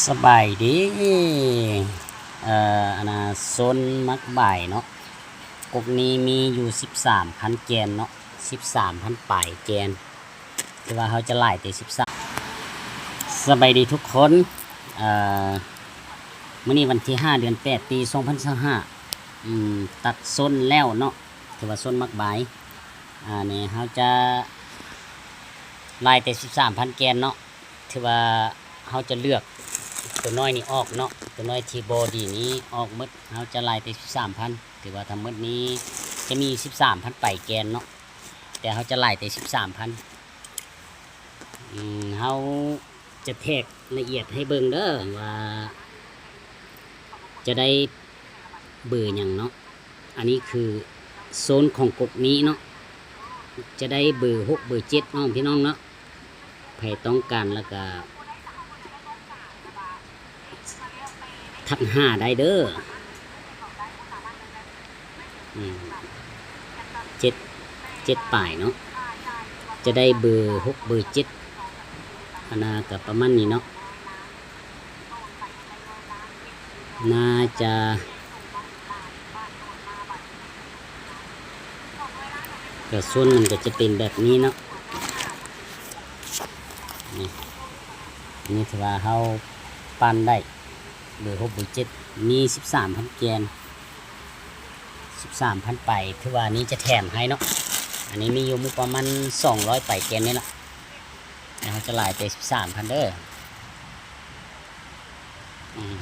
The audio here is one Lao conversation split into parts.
ສະບາຍດີ ເອີ ອັນນ່າ ໂຊນໝາກບາຍເນາະ, ກົກນີ້ມີຢູ່ສິບສາມພັນແກ່ນເນາະ, ສິບສາມພັນປາຍແກ່ນ, ຄືວ່າເຮົາຈະຫຼາຍແຕ່ສິບສາມ. ສະບາຍດີທຸກຄົນ ເອີ ມື້ນີ້ວັນທີຫ້າ ເດືອນແປດ ປີສອງພັນຊາວຫ້າ ອືມ ຕັດໂຊນແລ້ວເນາະ, ຄືວ່າໂຊນໝາກບາຍ ອາ ນີ້ເຮົາຈະຫຼາຍແຕ່ສິບສາມພັນແກ່ນເນາະ. ຖືວ່າເຮົາຈະເລືອກໂຕນ້ອຍນີ້ອອກເນາະ, ໂຕນ້ອຍທີ່ບໍ່ດີນີ້ອອກໝົດ, ເຮົາຈະຫຼາຍແຕ່ສິບສາມພັນ. ຖືວ່າທັງໝົດນີ້ຈະມີສິບສາມພັນປາຍແກ່ນເນາະ, ແຕ່ເຮົາຈະຫຼາຍແຕ່ສິບສາມພັນ. ອືມ ເຮົາຈະແທກລະອຽດໃຫ້ເບິ່ງເດີວ່າຈະໄດ້ເບີຫຍັງເນາະ. ອັນນີ້ຄືໂຊນຂອງກົກນີ້ເນາະ, ຈະໄດ້ເບີຫົກ ເບີເຈັດເນາະ ພີ່ນ້ອງເນາະ. ໃຜຕ້ອງການແລ້ວກະທັກຫາໄດ້ເດີ. ອືມ ເຈັດ ເຈັດປາຍເນາະ, ຈະໄດ້ເບີຫົກ ເບີເຈັດ ອັນນ່າ ກະປະມານນີ້ເນາະ. ໜ້າຈະ ກະສ່ວນມັນກະຈະເປັນແບບນີ້ເນາະ. ນີ້ ອັນນີ້ຖືວ່າເຮົາປັ້ນໄດ້ເບີຫົກ ເບີເຈັດ ມີສິບສາມພັນແກ່ນ ສິບສາມພັນປາຍ. ຖືວ່ານີ້ຈະແຖມໃຫ້ເນາະ, ອັນນີ້ມີຢູ່ປະມານສອງຮ້ອຍປາຍແກ່ນນີ້ລະ. ແລ້ວເຮົາຈະຫຼາຍແຕ່ສິບສາມພັນເດີ. ອືມ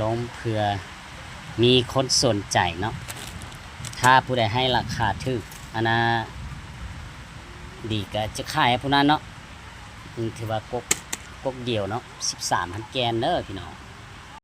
ລົງເພື່ອມີຄົນສົນໃຈເນາະ, ຖ້າຜູ້ໃດໃຫ້ລາຄາຖືກ ອັນນ່າ ດີກະຈະຂາຍໃຫ້ຜູ້ນັ້ນເນາະ. ອືມ ຖືວ່າກົກ ກົກດຽວເນາະ ສິບສາມພັນແກ່ນເດີພີ່ນ້ອງ.